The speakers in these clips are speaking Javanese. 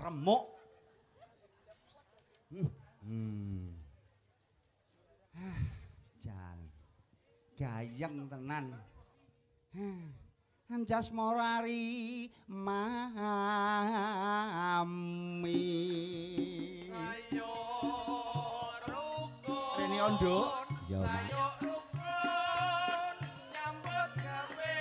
Remuk. Ah, jan. Gayeng tenan. Anjasmara ari mami. Sayo rukun. Rene Nduk. Ya, Mas. Sayo rukun nyambut gawe.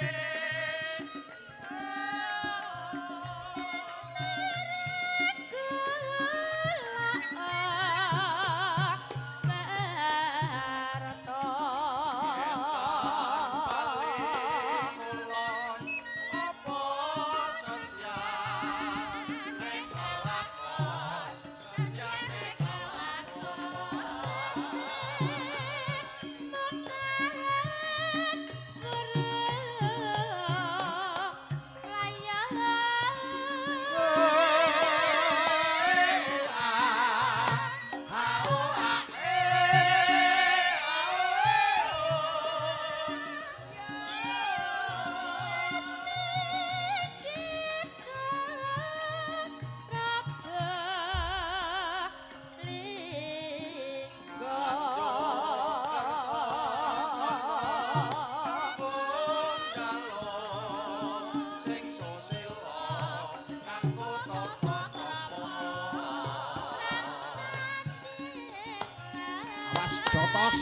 Awas jotos.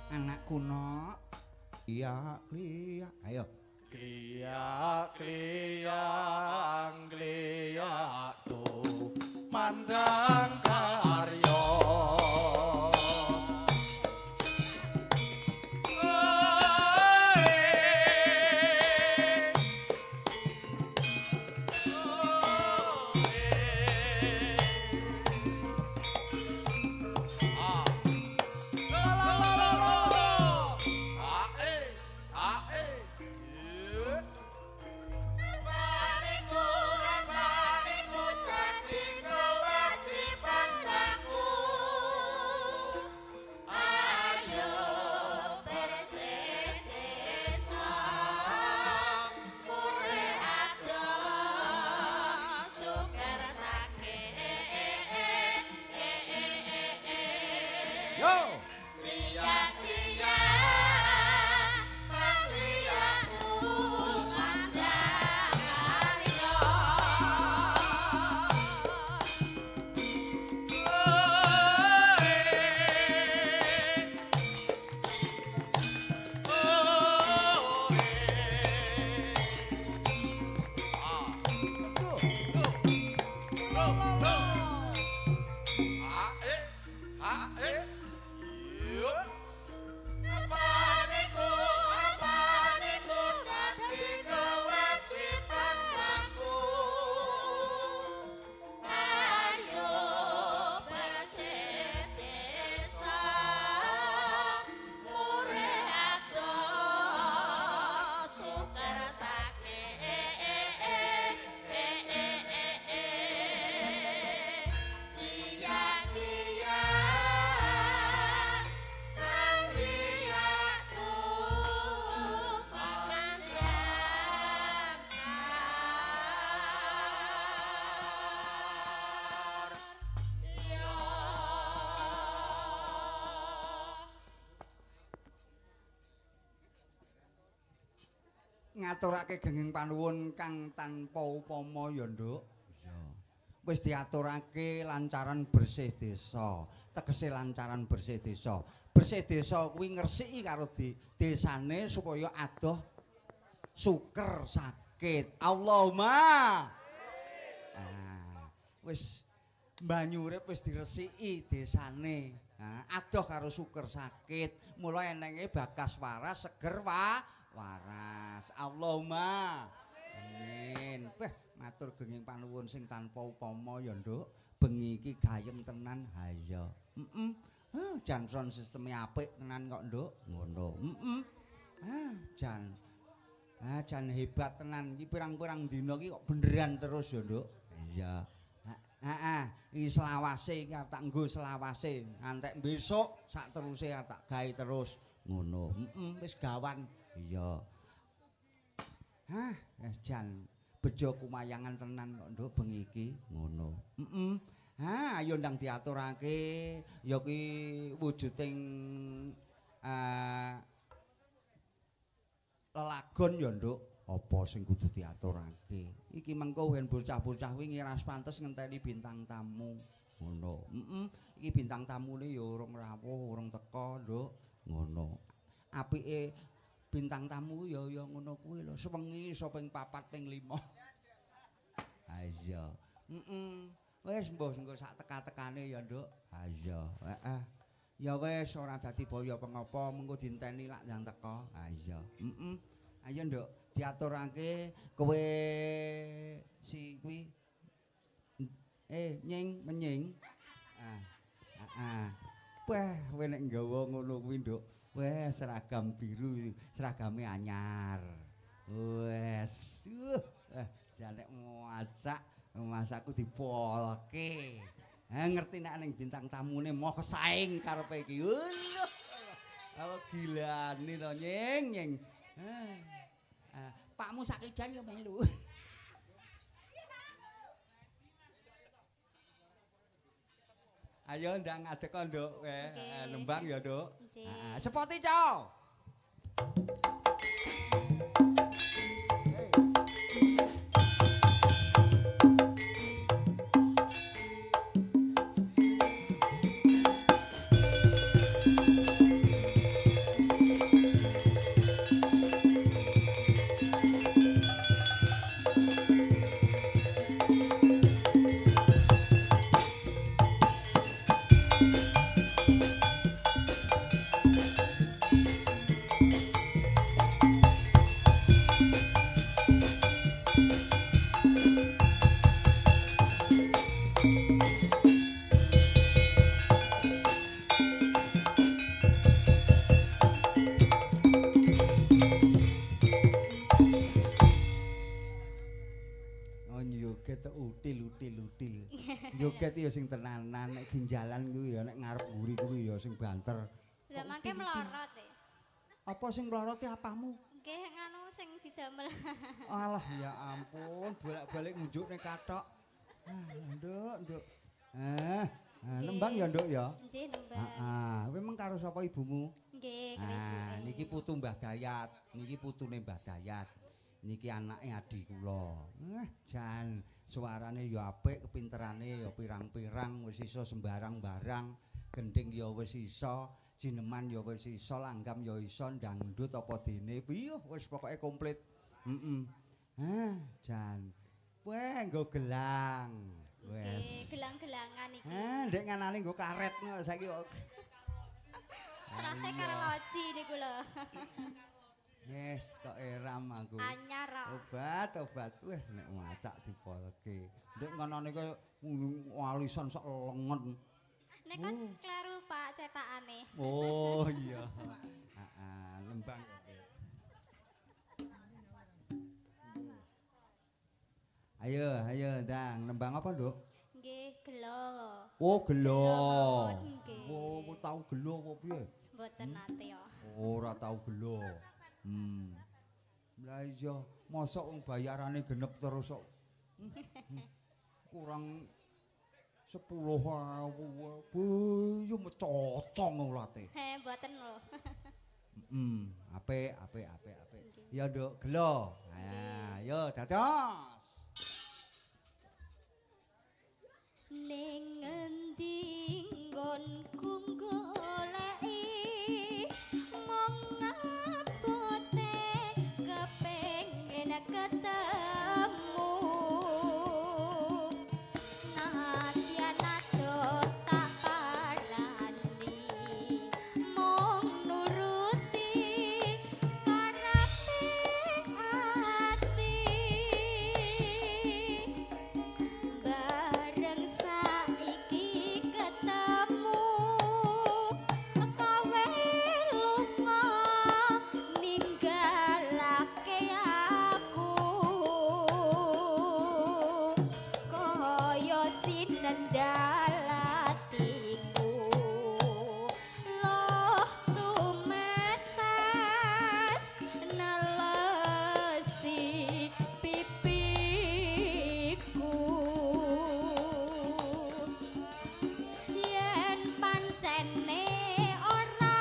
Anakku nok. Iya, kliak. Ayo. Kliak, kliang, kliak tu mandang karyo. Ngaturake genging panuwun kang tanpa upama ya, Nduk. Iya. Wis diaturake lancaran bersih desa. Tegese lancaran bersih desa. Bersih desa kuwi ngresiki karo desane supaya adoh suker sakit. Allahumma. Ah, wis banyu urip wis diresiki desane. Nah, adoh karo suker sakit. Mula enenge bagas waras seger waras. Allahumma. Amin. Beh, matur genging panuwun sing tanpa upama ya, Nduk. Bengi iki gayeng tenan. Ha iya. Heeh. Jan sound sisteme apik tenan kok, Nduk. Ngono. Heeh. Ah, jan. Ah, jan hebat tenan. Iki pirang-pirang dina iki kok beneran terus ya, Nduk. Iya. Heeh, iki selawase iki arep tak nggo selawase. Ngantek besok sak teruse arep tak gawe terus. Ngono. Heeh, wis gawan. Iya. Hah, jan bejo kumayangan tenan kok, Nduk, bengi iki. Ngono. Heeh. Ha, ayo ndang diaturake. Ya ki wujuding lelagon ya, Nduk. Apa sing kudu diaturake? Iki mengko ben bocah-bocah kuwi ngiras pantes ngenteni bintang tamu. Ngono. Heeh. Iki bintang tamune ya urung rawuh, urung teka, Nduk. Ngono. Apike bintang tamu ya ya ngono kuwi lho, sewengi iso ping 4 ping 5. Ha iya. Heeh. Wis mbuh engko sak teka-tekane ya, Nduk. Ha iya. Heeh. Ya wis ora dadi boyo pengapa, mengko dinteni lak ndang teka. Ha iya. Heeh. Ayo, Nduk, diaturake kowe si kuwi. Nying menying. Ah. Heeh. Wah, kowe nek nggawa ngono kuwi, Nduk. Wah, seragam biru, seragame anyar. Wes, jan nek macak, masaku dipolke. Ngerti nek ning bintang tamune moh kesaing karepe iki. Lho, gilane to, Nying, Nying. Pakmu sakijan ya melu. Ayo ndang ngadeg kok, Nduk. Nembang ya, Nduk. Heeh, sepoti, Cok. Util-util. Joget ya sing tenanan, nek ginjalan kuwi ya nek ngarep mburi kuwi ya sing banter. Lah mangke mlorot e. Apa sing mlorot e apamu? Nggih nganu sing didamel. Alah ya ampun, bolak-balik ngunjukne kathok. Ah, Nduk, Nduk. Nembang ya, Nduk ya? Nggih, nembang. Heeh, kowe meng karo sapa ibumu? Nggih, karo ibuke. Niki putu Mbah Dayat, niki putune Mbah Dayat. Niki anake adi kula. Jan suarane ya apik, kepinterane ya pirang-pirang, wis iso sembarang barang, gending ya wis iso, jineman ya wis iso, langgam ya iso, dangdut apa dene. Piye wis pokoke komplit. Heeh. Jan. Weh, nggo gelang. Wes. Gelang-gelangan iki. Ndek nganane nggo karet ngono saiki kok. Rase karo loji niku lho. Yes, kok eram aku. Anyar kok. Obat, obat. Wah, nek macak dipolke. Ndek ngonone kaya walisan sak lengen. Nek kan kleru Pak cetakane. Oh iya. Heeh, lembang. Ayo, ayo ndang, nembang apa, Nduk? Nggih, gelo. Oh, gelo. Nggih. Oh, tau gelo apa piye? Mboten nate yo. Ora tau gelo. Lah iya, mosok wong bayarane genep terus kok. Kurang 10.000. Bu, yo mecocong ulate. He, mboten lho. Apik, apik, apik, apik. Ya, Nduk, gelo. Ha, yo dados. Ning ngendi nggonku goleki mung ngabote kepengin ketemu nadyan adoh tak parani mung nuruti karepe ati. Bareng saiki ketemu kowe lunga ninggalake aku kaya sinendalatiku loh tumetes nelesi pipiku yen pancene ora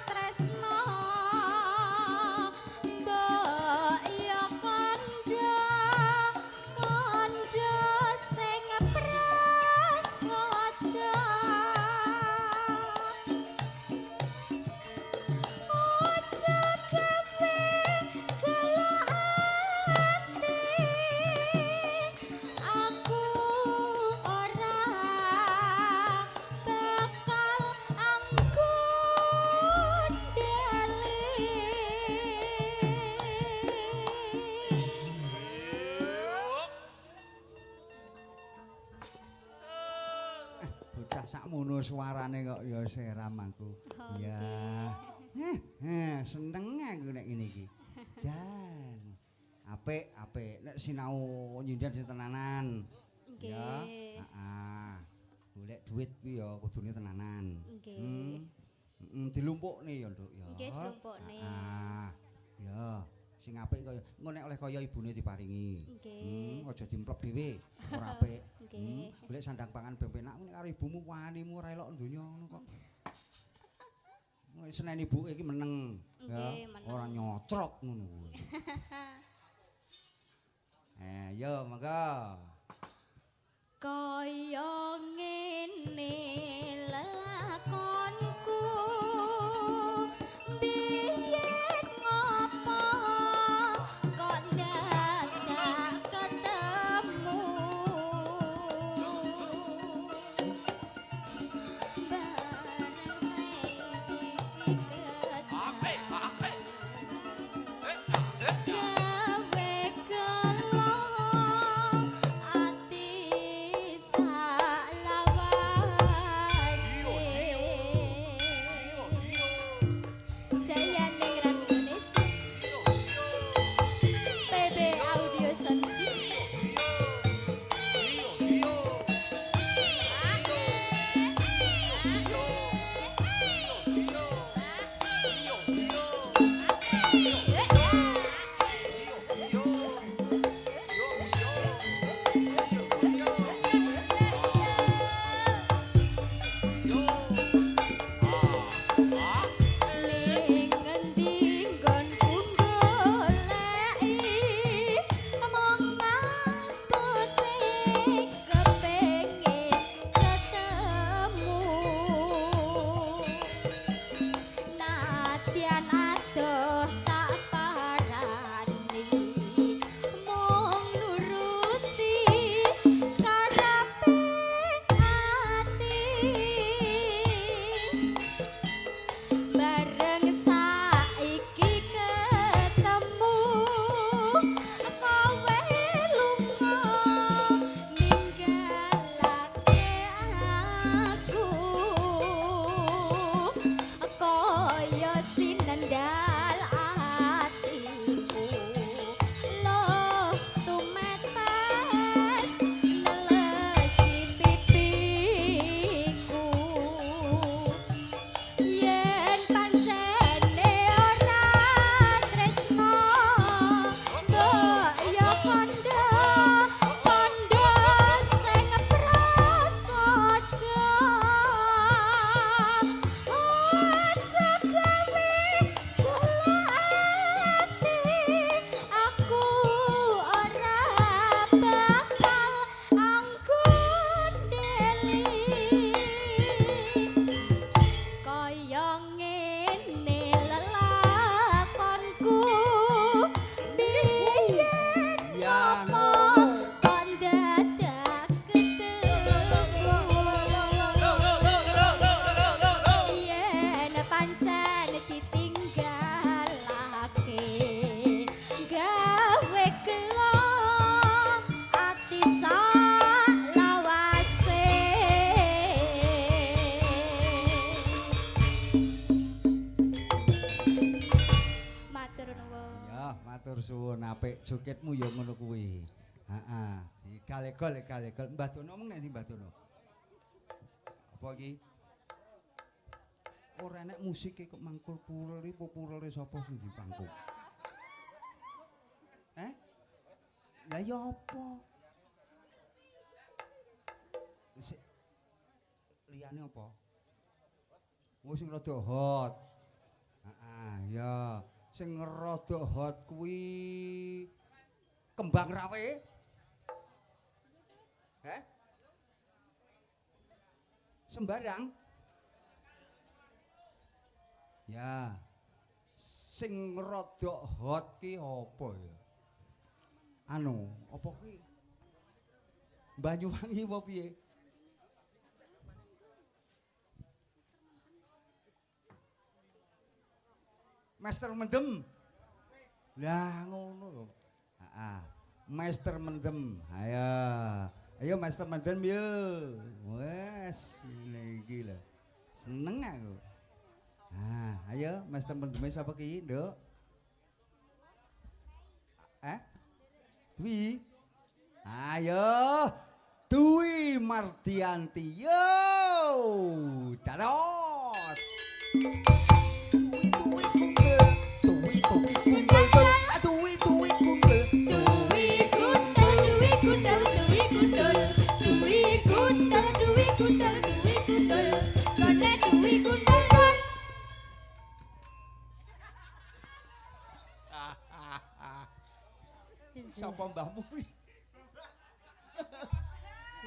tresno mbok ya kandha kandha sing prasaja aja gawe gelo ati aku ora bakal anggondeli. Bocah sakmono suarane kok ya seram aku. Oh, Ya. Seneng aku nek ngene iki. Jan. Apik, apik. Nek sinau nyinden sing tenanan. Ya. Nggih. Heeh. Golek duit kuwi ya kudune tenanan. Nggih. Dilumpukne ya, Nduk ya. Nggih, dilumpukne. Heeh. Ya, sing apik kaya engko nek oleh kaya ibune diparingi. Nggih. Aja dimplep dhewe, ora apik. Nggih. Golek sandang pangan ben penak nek karo ibumu wanimu ora elok donya ngono kok. Nek senen ibuke iki meneng, ya, Nggih, meneng. ora nyocrot ngono kuwi. Yo monggo. Kaya ngene lelakonku biyen ngopo kok dadak ketemu bareng saiki ketemu Apik, apik. Eh, eh. gawe gelo ati saklawase. Apik, jogetmu ya ngono kuwi. Heeh, digalegol galegol. Mbah Dono mung nek ndi Mbah Dono? Apa iki? Ora enek musike kok mangkul pureli pureli sapa sing dipangku? Eh? Lah ya apa? Sik liyane apa? Oh sing rada hot. Heeh, ya. Sing rada hot kuwi Kembang Rawe. Heh? Sembarang. Ya. Sing rada hot ki apa ya? Anu, apa kuwi? Banyuwangi apa piye? Master Mendem. Lah ngono lho. Heeh. Master Mendem. Ayo. Ayo Master Mendem yo. Wes ngene iki lho. Seneng aku. Ah, ayo Master Mendeme sapa ki, Nduk? Eh? Dwi. Ayo. Dwi Mardianti. Yo. Dados. Tuwi tuwi gundul, tuwi tuwi gundul, tuwi tuwi gundul, Duwi gundul, duwi gundul, duwi gundul, duwi gundul, duwi gundul, duwi gundul, gone duwi gundul kon. Sapa mbahmu kuwi?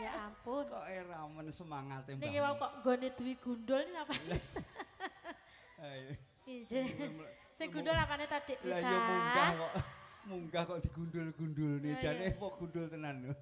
Ya ampun. Kok era men semangate mbahmu. Niki wau kok nggone Dwi Gundul ini apa? Ayo. Injih. Sing gundul apane ta Dik Lah bisa? ya munggah kok. Munggah kok digundul-gundulne. Lah, Jane iya. apa gundul tenan lho.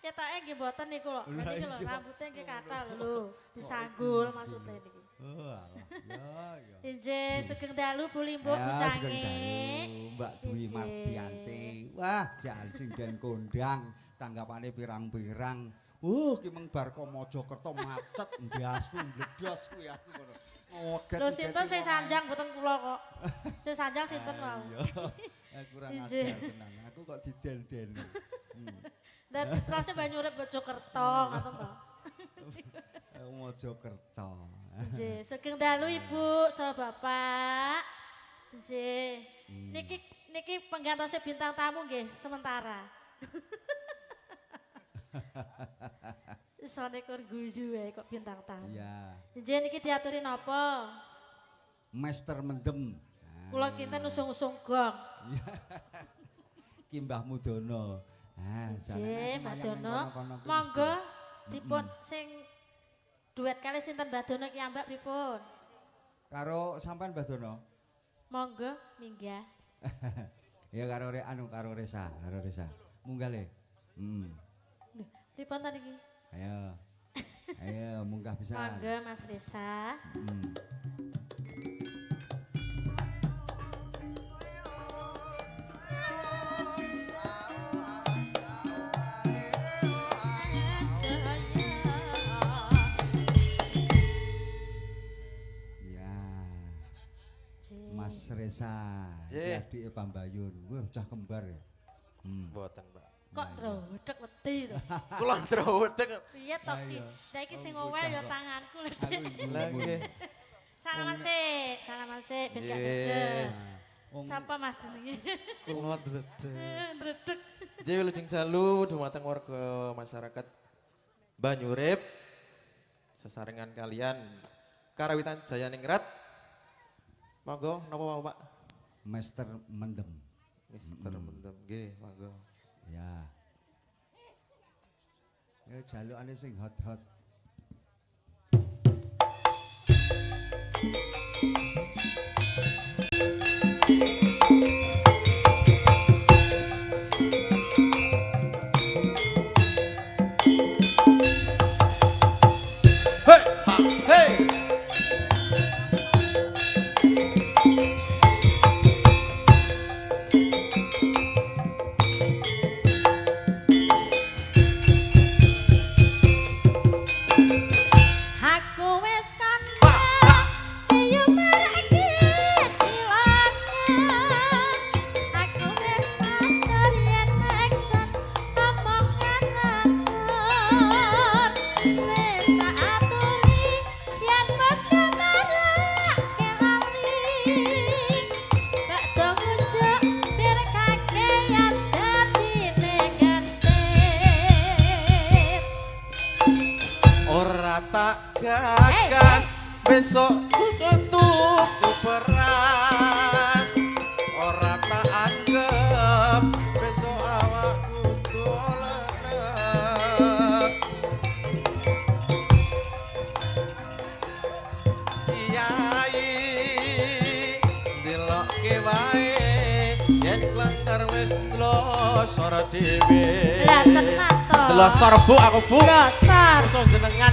Ketoke nggih mboten niku lho. Lah, Niki lho iya. rambute nggih kathah lho. Disanggul maksude niki. Oh, alah. Ya ya. Injih, sugeng dalu Bu Limbuk Bu Ya, sugeng Cange. dalu, Mbak Dwi Injih. Mardianti. Wah, jan sinden kondang, tanggapane pirang-pirang. Ki meng bar ko Mojokerto macet ndasku mbledos kuwi aku ngono. Ngoget. Lho sinten sing sanjang mboten kula kok. Sing sanjang sinten wau. Iya. Kurang Injih. ajar tenan. Aku kok diden-den. Dan terase Banyurip Mojokerto ngoten to. Aku Mojokerto. Nggih, sugeng dalu Ibu, saha Bapak. Nggih. Niki niki penggantose bintang tamu nggih sementara. Isone kur guyu wae kok bintang tamu. Iya. Nggih niki diaturi napa? Master Mendem. Kula kinten usung-usung gong. Ki Mbah Mudono. Ah, Nggih, Mbah Dono. Monggo dipun sing duet kali sinten Mbah Dono ki ambak pripun? Karo sampean Mbah Dono. Monggo minggah. Ya karo anu karo Resa, karo Resa. Munggah le. Lho, pripun ta niki? Ayo. Ayo munggah pisan. Monggo Mas Resa. Ya. Mas Resa, iki adike Pambayun. Wah, cah kembar ya. Mboten, Pak. Kok drodek wedi to. Kula ndrodeg. Piye to ki? Lah iki sing ngowel ya tanganku lho. Dik. Lah nggih. Salaman sik, salaman sik ben gak Nggih. dredeg. Sapa Mas jenenge? Kula ndredeg. Dredeg. Nggih wilujeng dalu dumateng warga masyarakat Banyurip. Sesarengan kalian Karawitan Jayaningrat. Monggo napa mau Pak? Master Mendem. Mister Mendem nggih, monggo. Ya. Ya jalukane sing hot-hot. Hey, ha, hey. Aku wis kandha cium marang gagas besok tuku beras ora tak anggap besok awakku dolen kiai delokke wae yen klengker wis dlosor dhewe. Lah tenan to. Dlosor Bu aku Bu. Dlosor. Musuh jenengan.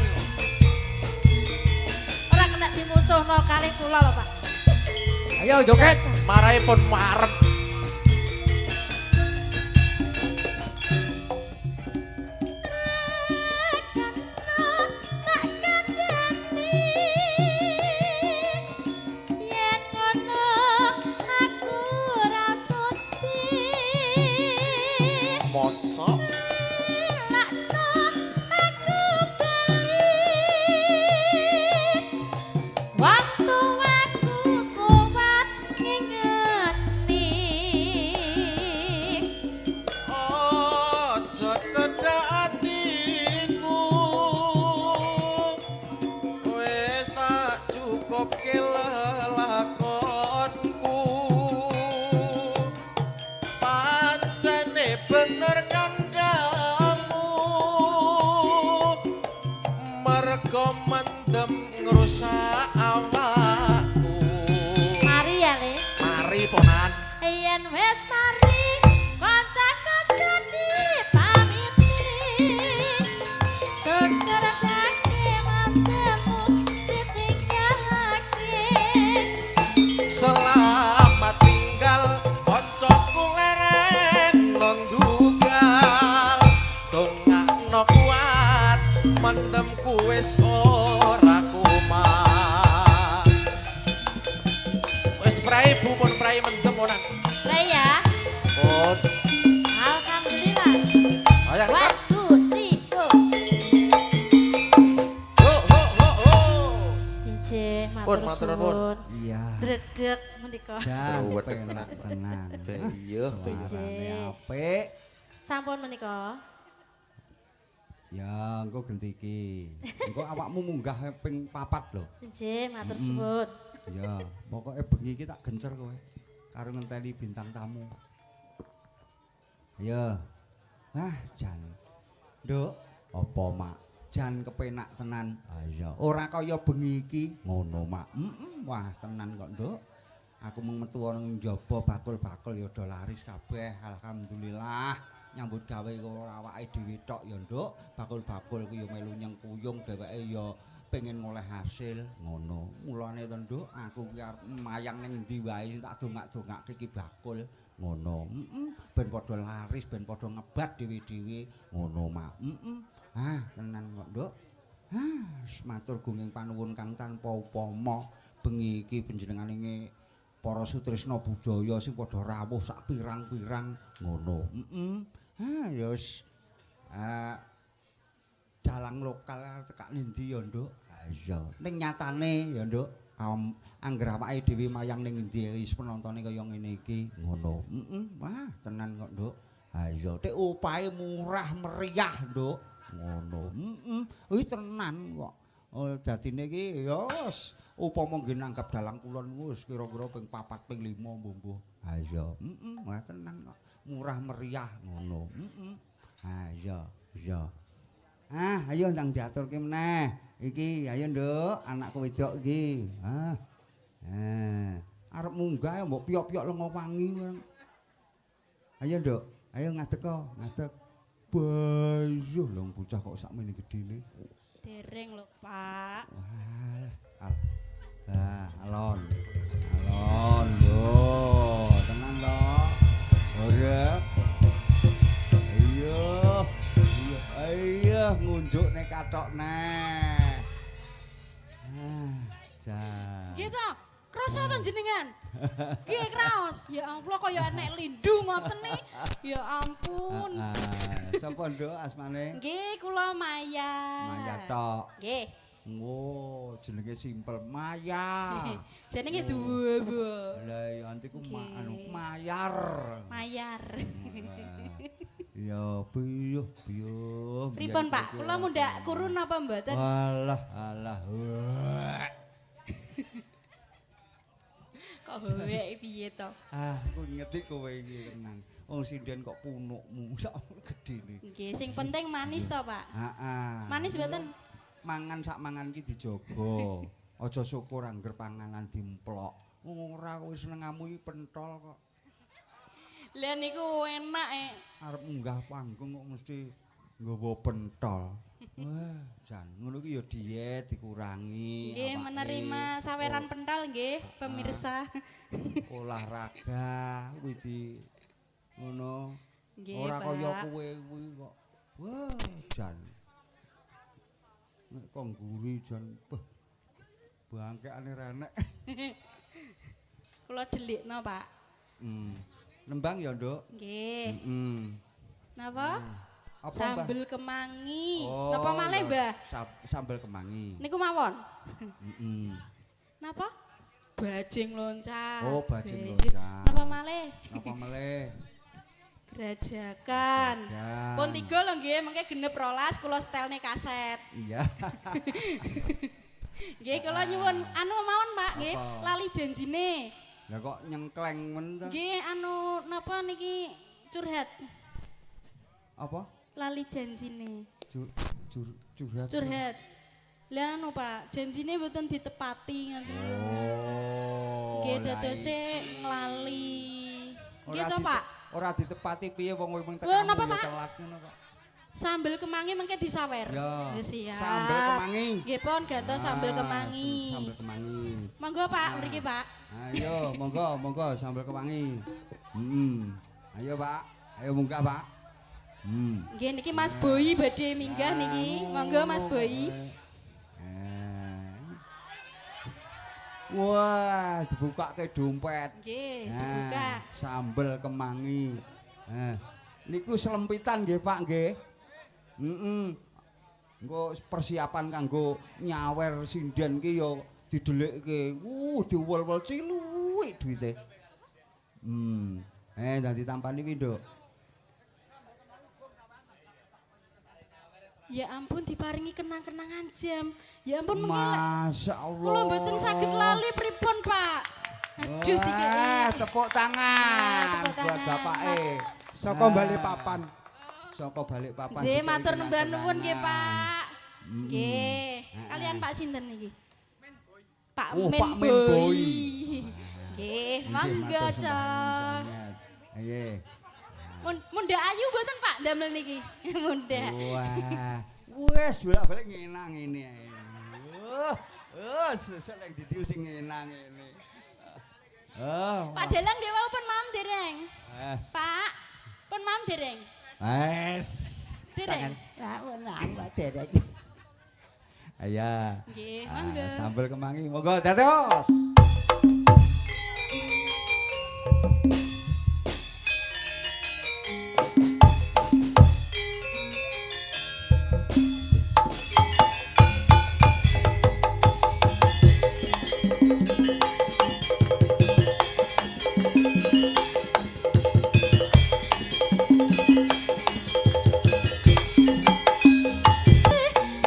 Ora kena dimusuhno kalih kula lho, Pak. Ayo joget. Marahi pun marep. Tak kandhani yen ngono aku ora sudi. Mosok Lakno aku bali waktu aku kuat ngingeti. Ojo cedhak atiku wis tak cukupke lelakonku pancene bener kandhamu mergo mendem ngrusak awakku. Mari ya Le. Mari ponan. Yen wis mari kanca-kanca dipamiti syukur dake mantemu ditinggalake. Selamat tinggal kancaku leren nondugal dongakno kuat mendemku wis ora kumat. Wis prai Bu pun prai mendem onan. Lah ya, Pun. Alhamdulillah. Sayang. 1, 2, 3, go. Ho ho ho ho. Injih, Pun, matur matur nuwun. suwun. Iya. Dredeg mendika. Jan Dredeg penak tenan. Iya, Suarane apik. Sampun menika. Ya, engko genti iki. Engko awakmu munggah ping 4 lho. Injih, matur suwun. Ya, pokoke bengi iki tak gencer kowe karo ngenteni bintang tamu. Ya. Wah, jan. Nduk, apa mak? Jan kepenak tenan. Ha iya, ora kaya bengi iki ngono mak. Heeh, wah tenan kok, Nduk. Aku mung metu ana njaba bakul-bakul ya do laris kabeh, alhamdulillah. Nyambut gawe kok ora awake dhewe tok ya, Nduk. Bakul-bakul ku ya melu nyengkuyung dheweke ya pengen ngoleh hasil ngono. Mulane to, Nduk, aku ki arep mayang ning endi wae tak dongak-dongake ki bakul ngono. Heeh, ben padha laris, ben padha ngebat dhewe-dhewe ngono mak. Heeh. Ah, tenan kok, Nduk. Ah, matur gunging panuwun kang tanpa upama bengi iki panjenengane para sutrisna budaya sing padha rawuh sak pirang-pirang ngono. Heeh. Ah, ya wis. Dalang lokal tekak endi ya, Nduk? Ha iya. Ning nyatane ya, Nduk, angger awake dhewe mayang ning endi wis penontone kaya ngene iki ngono. Heeh. Wah, tenan kok, Nduk. Ha iya, tek opahe murah meriah, Nduk. Ngono. Heeh. Wis tenan kok. Oh, dadine iki ya wis upama nggih nanggap dalang kulon wis kira-kira ping 4 ping 5 mbuh. Ha iya. Heeh, wah tenan kok. Murah meriah ngono. Heeh. Ha iya, iya. Ah, ayo ndang diaturke meneh. Iki ayo Nduk, anakku wedok iki. Ah. Arep munggah ya mbok piyok-piyok lenga wangi bareng. Ayo Nduk, ayo ngadeg kok, ngadeg. Bayuh lho bocah kok sakmene gedene. Dereng lho, Pak. Wah, ah, alon. Alon lho, tenan to. Ora. Iya. Iya, iya ngunjuk nek kathok neh. Ah, jan. Nggih to, krasa to jenengan? Nggih kraos. Ya Allah kaya enek lindu ngoten nih. Ya ampun. Sapa Nduk asmane? Nggih, kula Maya. Maya tok. Nggih. Oh, jenenge simpel Maya. Jenenge duwe. Lah iya antiku anu Mayar. Mayar. Ya biyuh biyuh. Pripun Pak? Kula mundhak kuru napa mboten? Alah alah. Kok howek piye to? Ah, aku ngerti kowe iki tenan. Wong sinden kok punukmu sak gedene. Nggih, sing penting manis to, Pak. Heeh. Manis mboten? Mangan sak mangan iki dijaga. Aja syukur angger panganan dimplok. Ora kowe senengamu iki pentol kok. Lah niku enak e. Arep munggah panggung kok mesti nggawa pentol. Wah, jan ngono iki ya diet dikurangi. Nggih, menerima saweran pentol nggih, pemirsa. Olahraga kuwi di ngono. Ora kaya kowe kuwi kok. Wah, jan. Nek kok ngguri jan beh. Bangkekane renek. Kula delikno, Pak. Nembang ya, Nduk? Nggih. Heeh. Napa? Apa, Mbah? Sambel kemangi. Oh, napa malih, Mbah? Sambel kemangi. Niku mawon. Heeh. Napa? Bajing loncat. Oh, bajing loncat. Napa malih? Napa malih? Grajakan. Pun 3 lho nggih, mengke genep 12 kula setelne kaset. Iya. Nggih, kula nyuwun anu mawon, Pak, nggih, lali janjine. Lah kok nyengkleng men to? Nggih, anu napa niki curhat. Apa? Lali janjine. Curhat. Curhat. Lah anu Pak, janjine mboten ditepati ngoten. Oh. Nggih dadose nglali. Nggih to, Pak? Ora ditepati piye wong kowe mung tekan telat ngono kok. Sambel kemangi mengke disawer. Ya siap. Sambel kemangi. Nggih pun gantos sambel kemangi. Sambel kemangi. Monggo Pak, mriki Pak. Ayo, monggo, monggo sambel kemangi. Heeh. Ayo Pak, ayo munggah Pak. Nggih niki Mas Boy badhe minggah niki. Monggo Mas Boy. Wah, dibukake dompet. Nggih, dibuka. Sambel kemangi. Niku selempitan nggih Pak nggih. Heeh. Engko persiapan kanggo nyawer sinden ki ya didelikke. Diwel-wel ciluwik duwite. Ndang ditampani kuwi, Nduk. Ya ampun diparingi kenang-kenangan jam. Ya ampun mengke. Masyaallah. Kula mboten saged lali pripun, Pak. Aduh dikeki. Tepuk tangan buat bapake. Saka Balikpapan. Saka Balikpapan. Nggih, matur nembah nuwun nggih, Pak. Nggih. Kalian Pak sinten niki? Pak Men Boy. Nggih, monggo, Cok. Nggih. Munda ayu mboten Pak ndamel niki. Munda. Wah. Wes bolak-balik ngenang ngene ae. Sesuk nek didi sing ngenang ngene. Pak Dalang nggih wau pun mam dereng. Pak, pun mam dereng. Wes. Dereng. Tangan dereng. Ayo. Nggih, monggo. Sambel kemangi, monggo dados.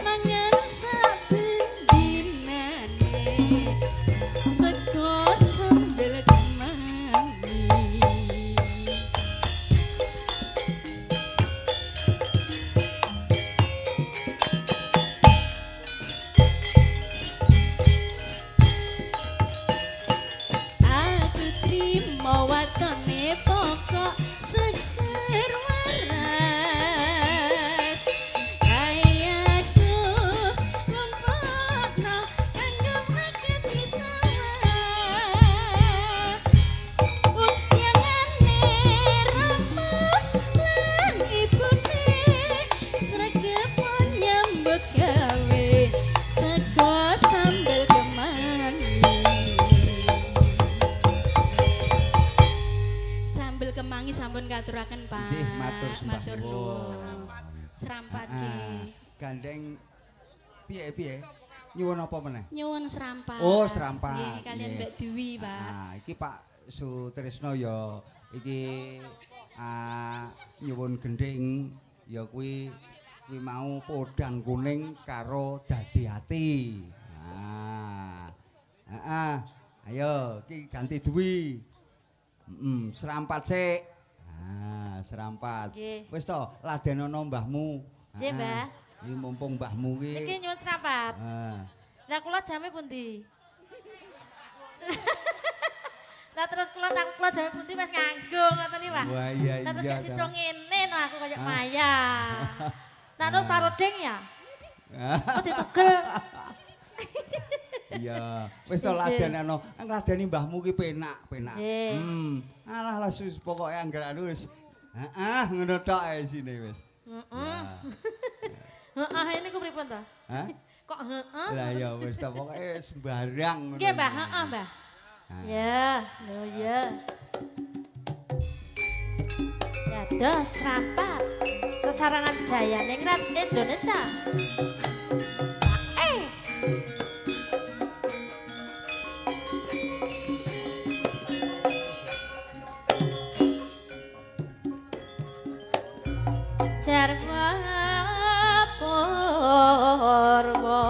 Mangan saben dinane sego sambel kemangi. Aku trimo watone pokok seger waras. Ayaku lumpatno kanggo rakyat sawah. Ukyangane rama lan ibune sregep nyambut gawe sego sambel kemangi. Sambel kemangi sampun katuraken, Pak. Nggih, matur sembah Matur nuwun. nuwun. Serampat nggih. Gandeng piye-piye? Nyuwun apa meneh? Nyuwun serampat. Oh, serampat. Nggih, kalian Nggih. Mbak Dewi, Pak. Iki Pak Sutrisno ya iki Nyuwun gendhing ya kuwi kuwi mau podang kuning karo dadi ati. Ah. Heeh. Ayo iki ganti duwi. Heeh, serampat sik. Ah, serampat. Wis to, ladenono mbahmu. Nggih, Mbah. Iki mumpung mbahmu ki. Niki nyuwun serampat. Heeh. Lah kula jame pundi? Lah terus kula takut kula jame pundi wis nganggo ngoten iki, Pak. Wah, iya Lah terus iya. gak sida ngene no aku kaya maya. Lah terus paroding ya? Kok ditugel. Iya, wis to ladenono. Ngladeni mbahmu ki penak, penak. Alah lah sus pokoke angger anu wis. Heeh, ngono tok ae isine wis. Heeh. Heeh, ini ku pripun to? Hah? Kok heeh? Lah ya wis to pokoke sembarang ngono. Nggih, Mbah, heeh, Mbah. Ya, lho ya. Dados serampat sesarangan Jayaningrat Indonesia. Jarwa purwa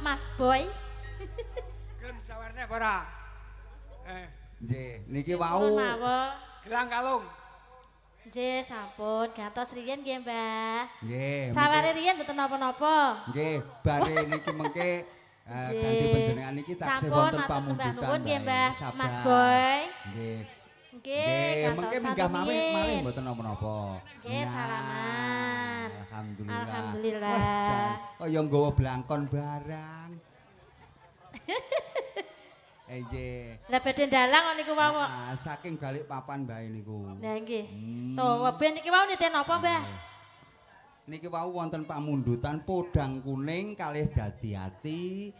Mas Boy. Gelem sawarne apa ora? Nggih, niki wau. Gelang kalung. Nggih, sampun gantos riyen nggih, Mbah. Nggih. Saware riyen mboten napa-napa. Nggih, bare niki mengke ganti panjenengan niki taksih wonten pamundutan. Nuwun nggih, Mbah. Mas Boy. Nggih. Nggih, mengke minggah malih mboten napa-napa. Nggih, salaman. Alhamdulillah. Alhamdulillah. Wah, jan kaya nggawa blangkon barang. Nggih. Lah badhe ndalang niku wau. Ah, saking balik papan bae niku. Lah nggih. So, ben niki wau niten napa, Mbah? Niki wau wonten pamundutan podang kuning kalih dadi ati.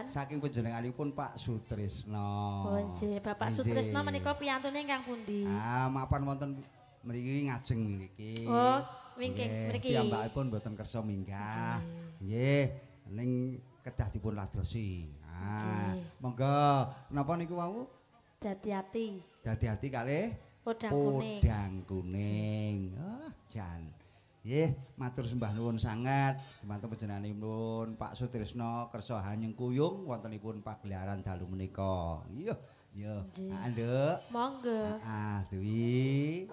Saking panjenenganipun Pak Sutrisno. Oh nggih, Bapak Sutrisno menika piyantune ingkang pundi? Ah, mapan wonten mriki ngajeng mriki. Oh, wingking mriki. Piyambakipun mboten kersa minggah. Nggih, ning kedah dipun ladosi. Ah, monggo napa niku wau? Dadi ati. Dadi ati kalih podang kuning. Podang kuning. Oh, jan. Nggih, matur sembah nuwun sanget dumateng panjenenganipun Pak Sutrisno kersa hanyengkuyung wontenipun pagelaran dalu menika. Iya, iya. Ah, Nduk. Monggo. Ah, Dewi.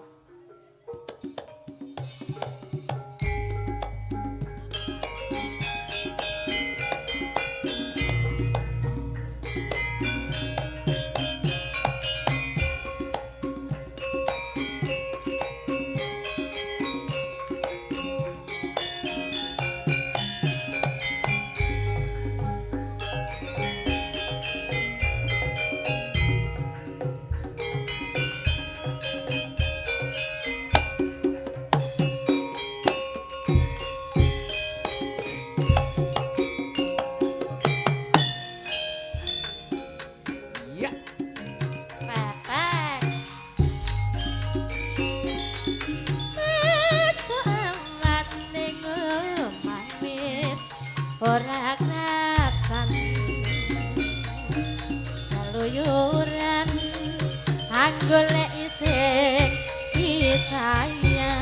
Goleki sing disayang.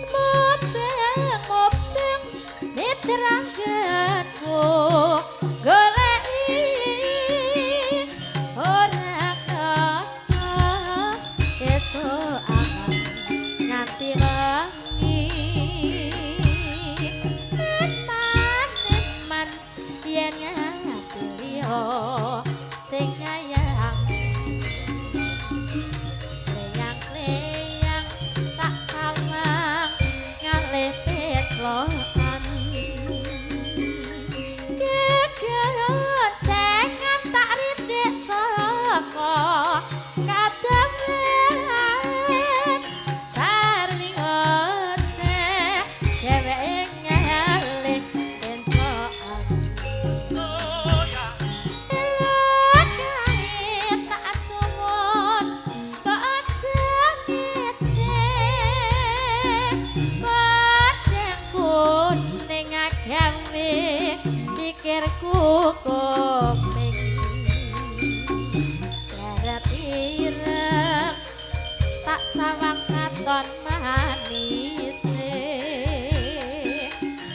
Mubeng-mubeng mitranggenku goleki ora krasa sesuk awan nganti wengi. Eman-eman yen ngati liya sing nyayang. Kleyang-kleyang tak sawang ngalih petlokan. Gegoncengan tak rindik saka kademen. Sarwi ngoceh dheweke ngalih pencokan. Elok kae tak suwun kok aja ngece. Podang kuning agawe pikirku koming. Seret ireng tak sawang katon manise.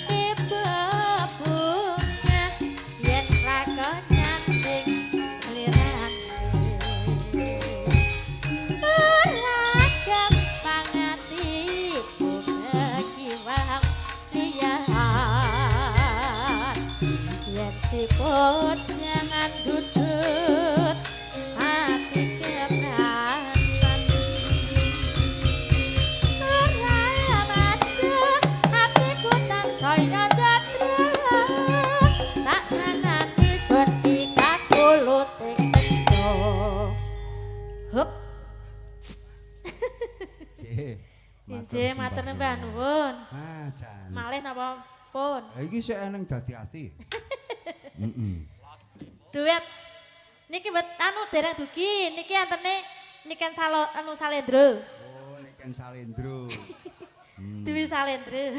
Tiba bunga yen lakon nyanding slirane. Ora gampang atiku kekiwang liyan. Yen siput jangan dudut ati kepranan. Ora madhep atiku tansaya datrep. Tak sanati sun dikakuluting tendo. Hup. Nggih. Injih matur nembah nuwun. Ah, jan. Malih napa pun? Lah iki sik eneng dadi ati. Heeh. Duet. Niki bet anu dereng dugi, niki antene Niken Salo anu Salendro. Oh, Niken Salendro. Dewi Salendro.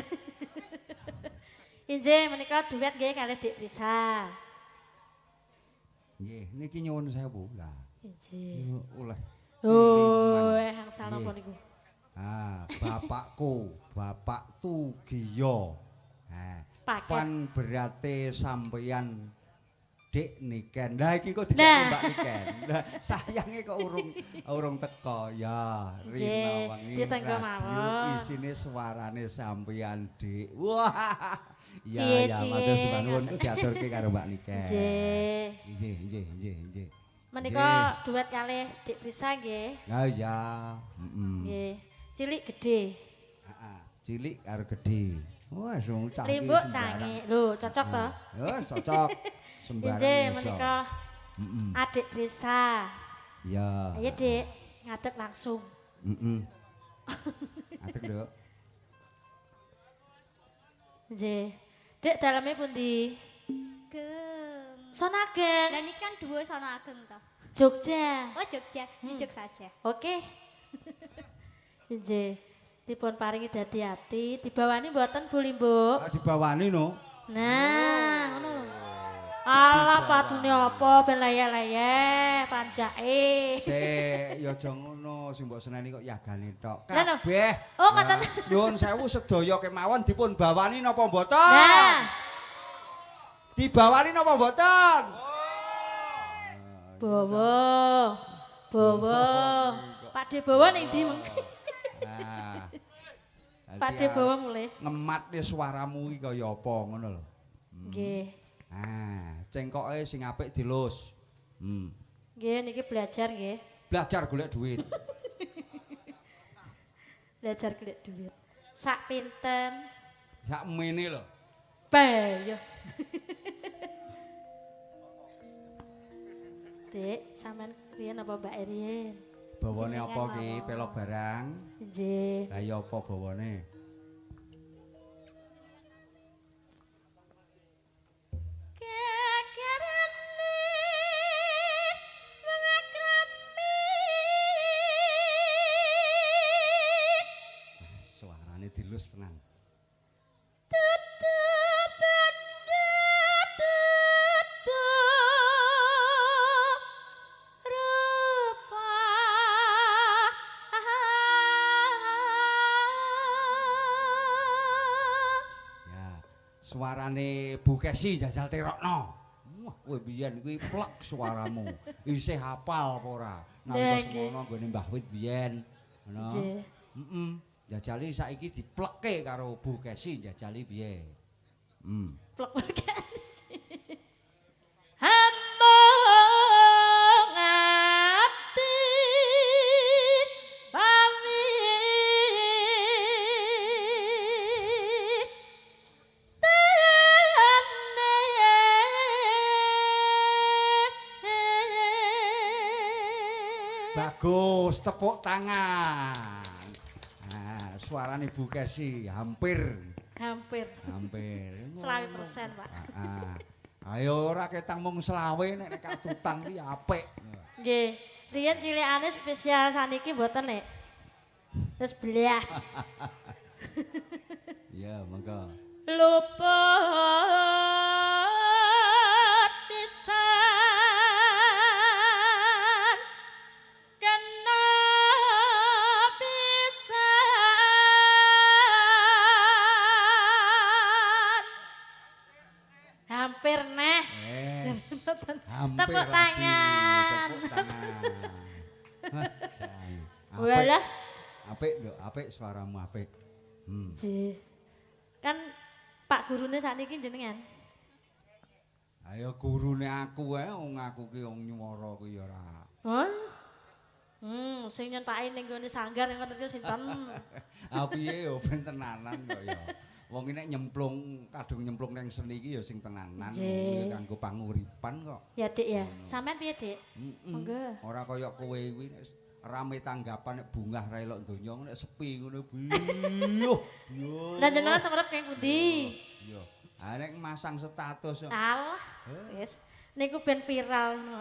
Injih menika duet nggih kalih Dik Prisa. Nggih, niki nyuwun sewu. Lah, Injih. oleh. Oh, angsal napa niku? Ah, bapakku, Bapak Tugiyo. Ah, Paket. fan berate sampeyan Dik Niken. Lah iki kok dikek Nah. Mbak Niken. Lah sayange kok urung urung teko ya. Rina Nggih, wengi ditenggo radio mawon. isine suarane sampeyan Dik. Wah. Ya Ciye, ya ciye, matur sembah nuwun ngoten. ku diaturke karo Mbak Niken. Nggih. Nggih, nggih, nggih, nggih. Menika duet kalih Dik Prisa nggih. Ya ya. Heeh. Nggih. Cilik gedhe. Heeh. Cilik karo gedhe. Wah, wong cah iki Limbuk sembarang. cange. Lho, cocok to? Ya, cocok. Sembarang. Injih iso. menika Heeh. Adik Prisa. Ya. Ayo Dik, ngadeg langsung. Heeh. Adek, Nduk. Nggih. Dik daleme pundi? Geng. Sonageng, Lah niki kan dua sono ageng to. Jogja. Oh Jogja, di Jogja saja. Oke. Nggih. Dipun paringi dadi ati, dibawani mboten Bu Limbuk. Ah, dibawani no. Nah, ngono lho. Alah padune apa ben leye-leye panjake. Sik, ya aja ngono, sing mbok seneni kok yagane tok. Lah, no. Kabeh. Oh, ngoten. Nah, Nyuwun sewu sedaya kemawon dipun bawani napa mboten? Nah, Dibawani napa mboten? bawa. Bawa. Pak De bawa ning ndi meng? Nah. Pak De bawa mulih. Ngematne suaramu iki kaya apa ngono lho. Nggih. Ah, cengkoke sing apik dilus. Hmm. Nggih niki belajar nggih. Belajar golek duit. Belajar golek duit. Sak pinten? Sak mene lho. Bayo. Dik, sampean riyen apa Mbak Riyen? Bawane apa Jenengan ki? mawon. Pelok barang. Nggih. Lah ya apa bawane? Kekerane wong akrami. Suarane dilus tenan. Tutup benda tutup rupa. Suarane Bu Kesi jajal terokno. Wah, kowe biyen kuwi plek suaramu. Isih hafal apa ora? Nalika semono nggone Mbah Wit biyen. Ngono. Nggih. Heeh. Jajali saiki diplekke karo Bu Kesi jajali piye? Plek bagian. Amung ati pamit tene. Bagus, tepuk tangan. Nah, suarane Bu Kesi hampir. Hampir. Hampir. 25%, Pak. Heeh. Ayo ora ketang mung selawe nek katutan kuwi apik. Nggih. Riyen cilikane spesial saniki mboten nek. Wis blas. Iya, monggo. Luput pisan kena pisan. Hampir neh. Yes. Hampir Tepuk lagi. tangan. Tepuk tangan. Hah, jan. Apik. Walah. Apik, Nduk, apik suaramu apik. Nggih. Kan Pak gurune sakniki jenengan. Ayo gurune aku ae wong aku ki wong nyuwara kuwi ya ora. Hah? Sing nyentaki ning gone sanggar ning kono sinten? Ah piye yo ben tenanan kok ya. Wong iki nek nyemplung kadung nyemplung nang seni iki ya sing tenanan kanggo panguripan kok. Ya Dik ya. Sampean piye Dik? Monggo. Ora kaya kowe kuwi nek rame tanggapan nek bungah ra elok donya nek sepi ngono biyuh. Biyuh. Lah jenengan semerep keng pundi? Iya. Ah nek masang status kok. Alah. Wis niku ben viral ngono.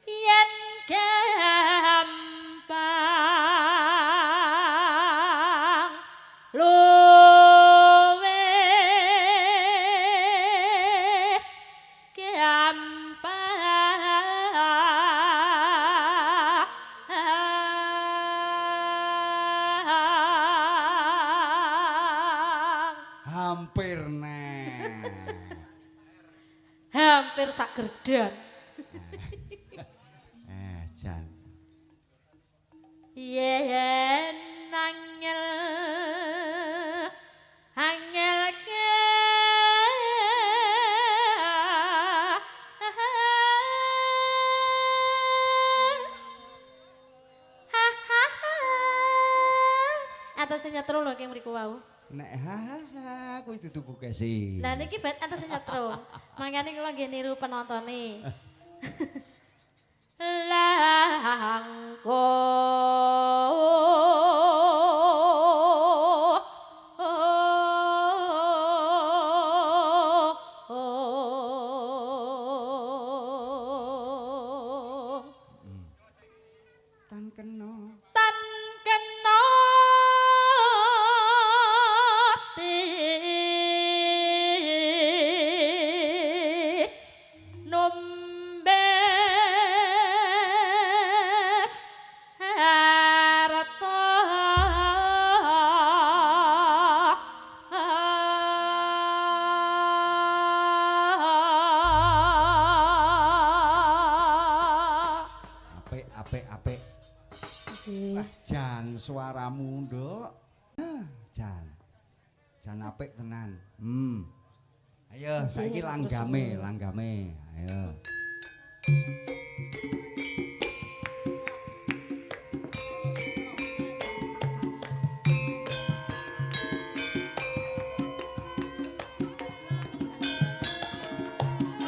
Yen gampang luwe gampang Hampir neh. Hampir sak gerdan. Jan. Yen angel angel ke ha ha ha. Enten sing nyetrum lho ki mriku wau. Nek ha ha ha kuwi dudu Bu Kesi. Lah niki bet enten sing nyetrum. Mangkane kula nggih niru penontone. Langkung Tan kena. Tan kena numbes harta. Apik apik apik. Wah, jan suaramu, Nduk. Ah, jan. Jan apik tenan. Ayo saiki langgame, langgame. Ayo.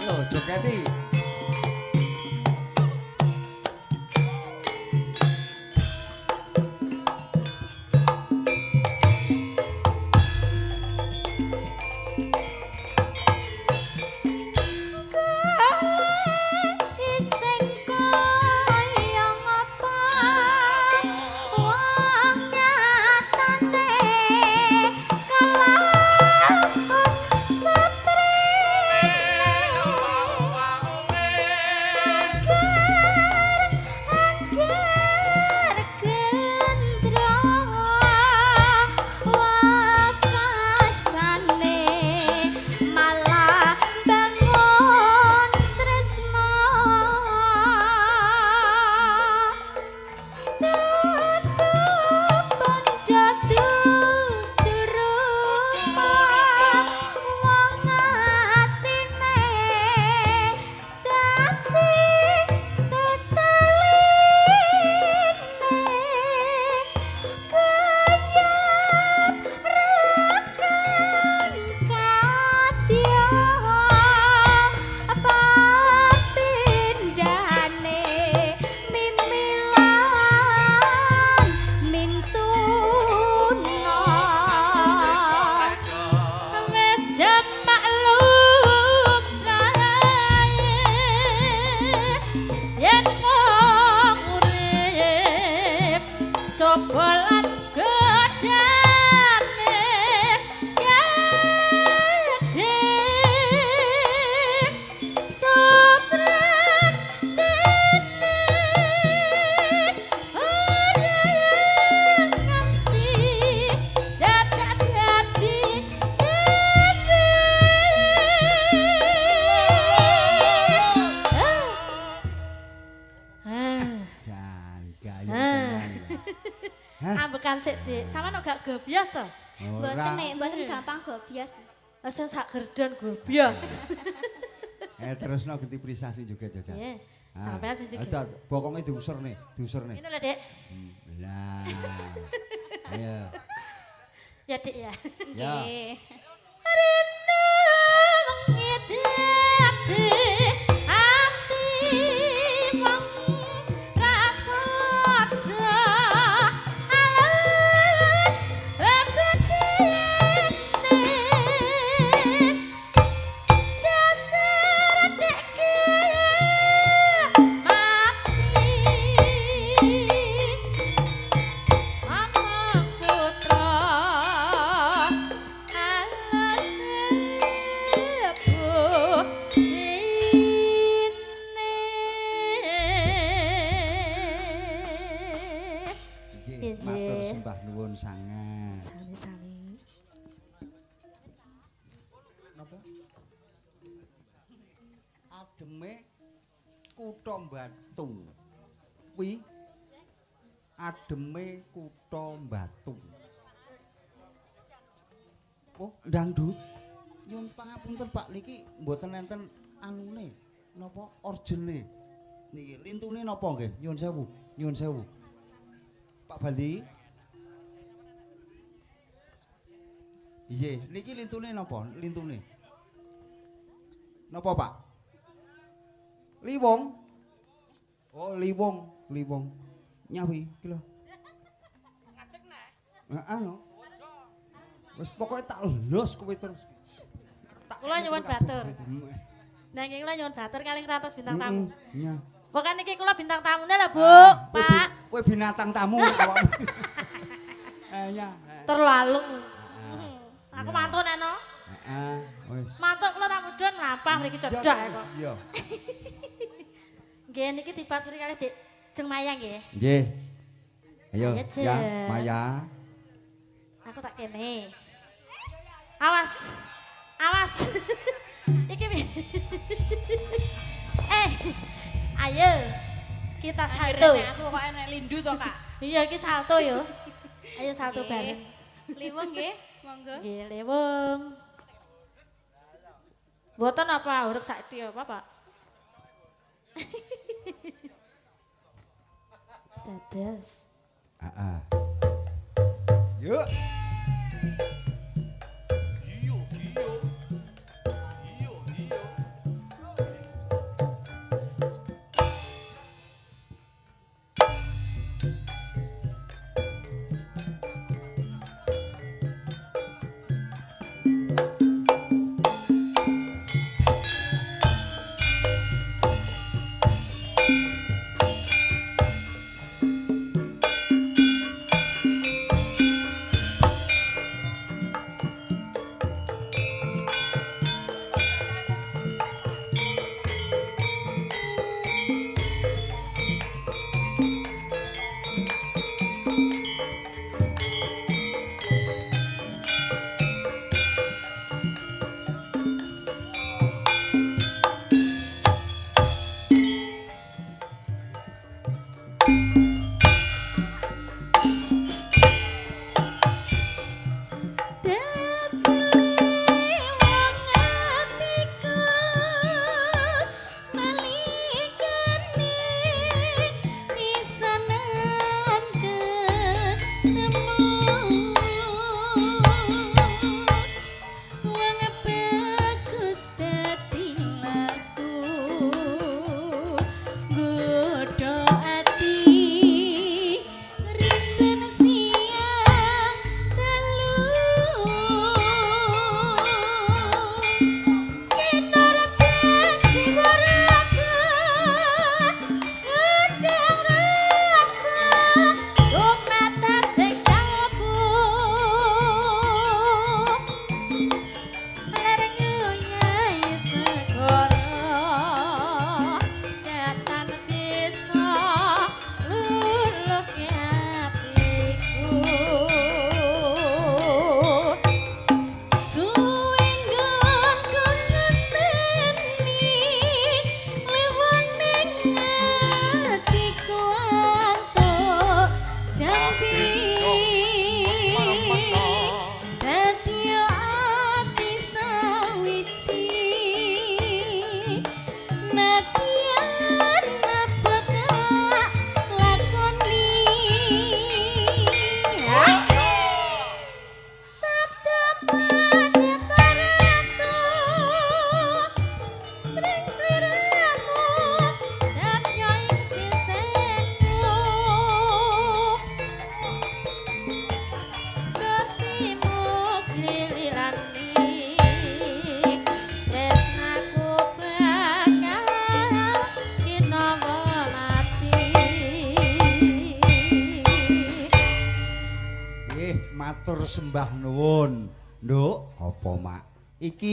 Ayo jogeti. Iseng kaya ngapa wong nyatane kelakon setrene. Tekan sik, Dik. Sampeyan kok gak gobios to? Mboten nek, mboten gampang gobios. Lah sing sak gerdon gobios. Terusno genti prisah sing joget jajal. Nggih. Sampeyan sing joget. Dadah, bokonge diuserne, diuserne. Ngene lho, Dik. Lah. Ayo. Ya, Dik ya. Ya. Nggih. Rene wengi dadi ati wong rasaja alus betine dasar dek mati ana putra Nggih, matur sembah nuwun sanget. Sami-sami. Napa? Ademe kutha Batu. Kuwi ademe kutha Batu. Oh, dangdut. Nyuwun pangapunten Pak, niki mboten enten anune napa orjene. Niki lintune napa nggih? Nyuwun sewu, nyuwun sewu. Pak Bandi. Nggih, niki lintune napa? Lintune. Napa, Pak? Liwong. Oh, liwong, liwong. Nyawi iki lho. Ngadeg neh. Heeh no. Wis pokoke tak los kowe terus. Kula nyuwun batur. Nanging kula nyuwun batur kalih ngratos bintang tamu. Iya. Pokoke niki kula bintang tamune lho, Bu, Pak. Kowe binatang tamu awakmu. Ya. Terlalu. Aku mantuk nek no. Heeh, wis. Mantuk kula tak mudhun mlampah mriki cedhak kok. Iya. Nggih niki dibaturi kalih Dik Jeng Maya nggih. Nggih. Ayo, Ayo, ya, Maya. Aku tak kene. Awas. Awas. Iki ayo kita salto. Aku kok enek lindu to, Kak. Iya iki salto yo. Ayo salto bareng. Liwung nggih, monggo. Nggih, liwung. Mboten apa uruk saiki apa, Pak? Dados. Heeh. Yuk. Matur sembah nuwun. Nduk, apa, Mak? Iki